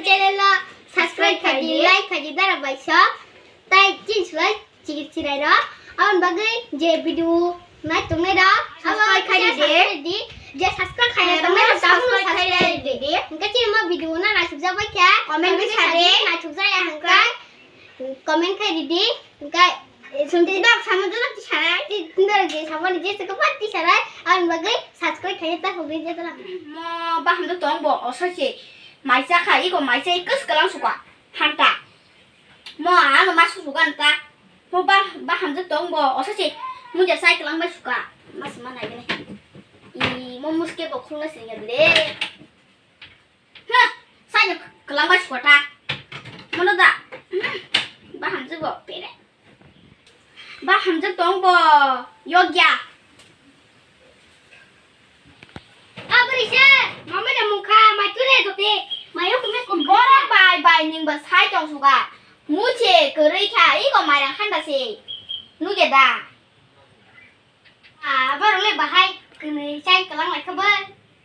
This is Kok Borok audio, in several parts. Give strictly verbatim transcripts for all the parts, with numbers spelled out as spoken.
Channel o subscribe khai di, like khai di, dara bai sok. Tai chini sulai chikit chirai rok. Aboni bagwi je video nai tongnai rok, abo subscribe khai di. Subscribe khai di. Je subscribe khai tongnai rok, abo subscribe khai di. Hingke chini mo video no naisuk jak bai kha. Comment khai di. Naisuk jak ya hingke. Comment khai di di. Hingke, eh, sumti dok samo dok ti sarai. Ti dok je samo ni je se ko pati sarai. Aboni bagwi subscribe khai ta hogri je tara. Mo baham do tong bo osa se. Mai cha kha, iko mai cha ikus kalang suka. Hanta. Mo ano ma susu gan ta. Mo ba, ba hamjak tong bo. Osa se. Mo ja sai kalang bai suka. Mas ma nai gele. I mo muske bo khulna se ya le. Ha, sai no kalang bai suka ta. Mo no da. Hmm. Ba hamjak bo pere. Ba hamjak tong bo. Yogya. Abri se, mama da mukha, mai ture dote, mai yok me kum. Bora bai bai ning ba sai tong suga. Muche kwrwi kha, iko mairang handa se. Nuge da. Ah, boro le bahai kwrwi chai kalang lai kha ba.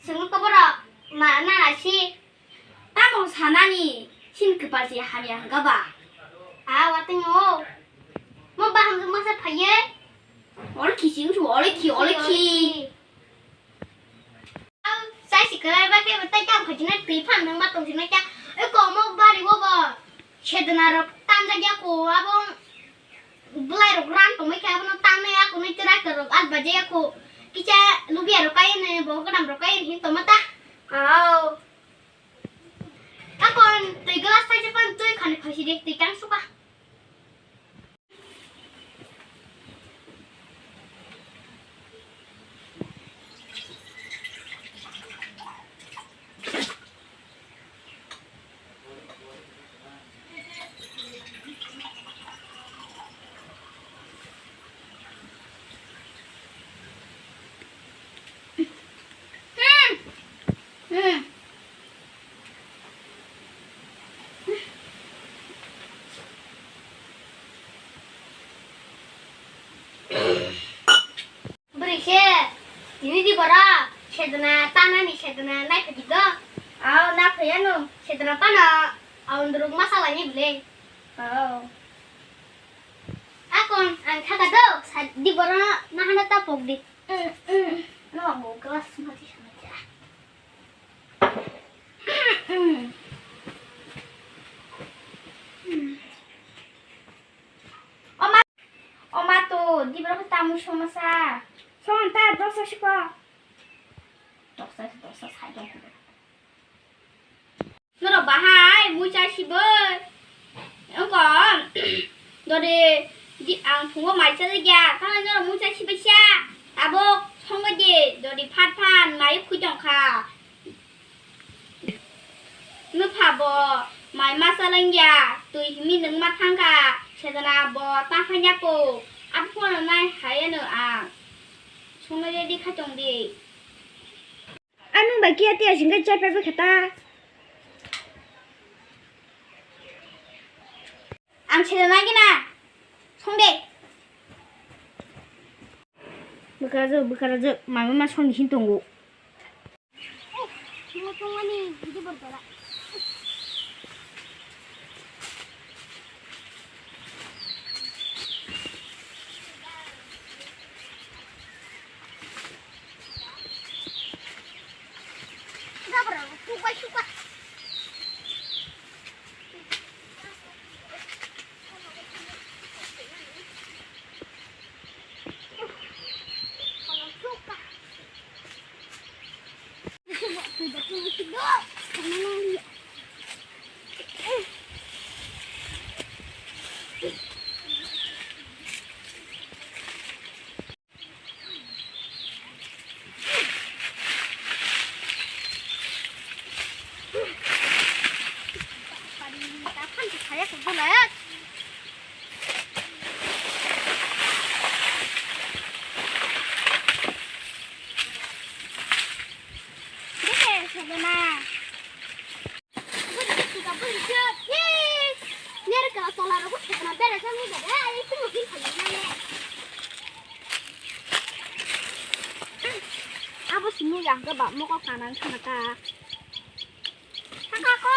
Sungul ko boro ma na si. Tamo sanani sin kwpal se hamya hwnkha ba? A, watwi no. Mo baham jwk masa phaiye. Ore khi sing su, ore khi, ore khi. Sai si kwlai ba khe tai tamo phai jina twi phan nang ma tong jina kya. E ko mo bari wo ba. Sedna rok tanja kya ko abo. Bwlairok ran tongwi khe abono tanwi akonwi tractor rok at baje ya kho. Kisa lubiyarok kaiwi bo gwnamrok kaiwi hin tongma ta. Ao. Akon twi glass thaisa pan twi khani phaisi de twi tang suka. Bwrwi se, tini di borok sedona tanani sedona naiphai di do. Ao, naphai ano sedona pano, ao ndruk masa laini bwle. Ao. Akon ang thaka do, sa di borok no nahana ta pok di. Mm, mm. No bo glass mati sama ja. Mm, mm. Mm. Oma, oma to, di borok tamui somasa. Somanta dosa siko. Dosa, dosa sai dong. Norok bahai muicha siboi. Wngkha, dori di ang phungo mai chajak ya. Tamo norok muicha sibaisa. Tabuk songwi di, dori phat phan mai khwi tongkha. Nwpha bo mai ma chalangya, twi himi nwngma thangkha, sedona bo ta phaiya po, aphuru nai hai ano ang. Songwi ready khai tong di. Ano bai kiya tiya singkhe chai paibai kha ta. Ang sedona gina. Song de. Bwkha rajak, bwkha rajak, mama ma songni hin tongo. Abo simi yang ke bak moko kanan sana ta. Saka ko.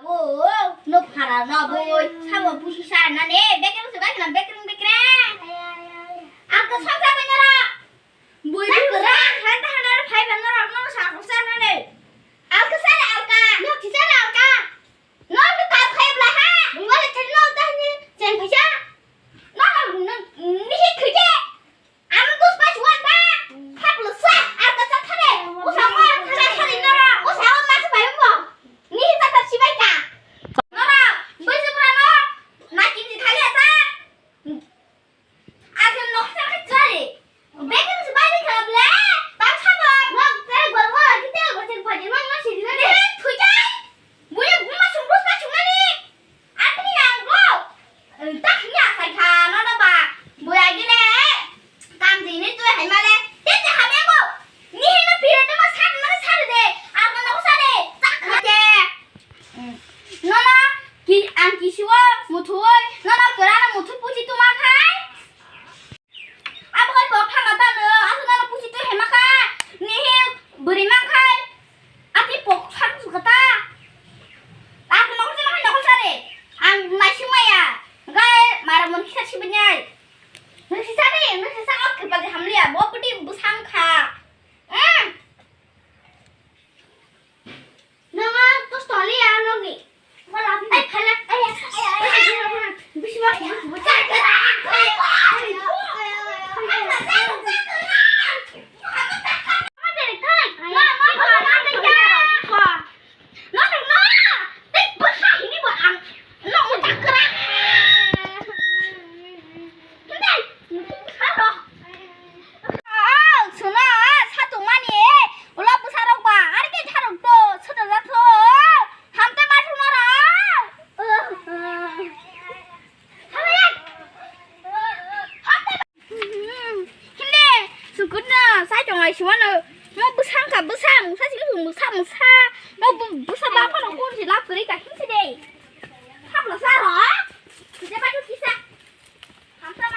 Abo, no phara no boi, sabo pusi sa na ne, bekreng se bai na, bekreng, bekreng. Ang ka sa sa bai na ra. Boi, boi, boi. Hanta hanta ra phai ba na ra, no sa ko sa na ne. Ang ka sa ra, ang ka. No ki sa ra, ang ka. No, no ka phai bla ha. Boi, wala thani no ta ni, chen phai sa. No, no, ni hi khuje. Ano dos pai chuan ba? Khaplo sa, ar ta cha thare. O sa ma cha thare nora. O sa ma cha bai mo. Ni hi ta ta chibai ka. Nora, bai se bra no. Na kin ji thale sa. Ar no cha ka chare. Bekin se bai ni khap le. Ta sa ba. Nok te gor gor ki te gor chen phaji nok ma si ni. Ni hi thuja. Buya buma sung dos pai chuan ni. Atini nanggo. Dah ya sai kha no no ba. Buya gile. Kam di ni tu hai male. Te te ha me go. Ni he no pire de ma sat ma sat de. Ar ma no sa de. Tak kha de. No no. Ki ang ki siwa muthui. No no kera no muthui puji tu ma khai. Abo kai bok thangma tano, aswk nano pusi twi hema kha, nihi bwrwi man khai, ati pok sak su kata. Ak nokol sana hai nokol sare, ang naising maya, gai mara mon kisa sibini ai. Nang sisa ni, nang sisa ok kepal di hamliya, bo pudi busang kha. Hmm. Nongo kosto liya nokni. Ai, phala, ai, ai, ai, ai, ai, bisi ma, bisi ma. Suno, satung mani, ulo bwsarok ba, ari ke tharok to, soto jak to, hamte ma suno ra. Hinde, sukutno, sai tong ai suano, mo bwsang ka bwsang, sa sing sung bwsa bwsa, mo bwsa ba phano kursi lak kwrwi ka himse de. Hapla sa ro.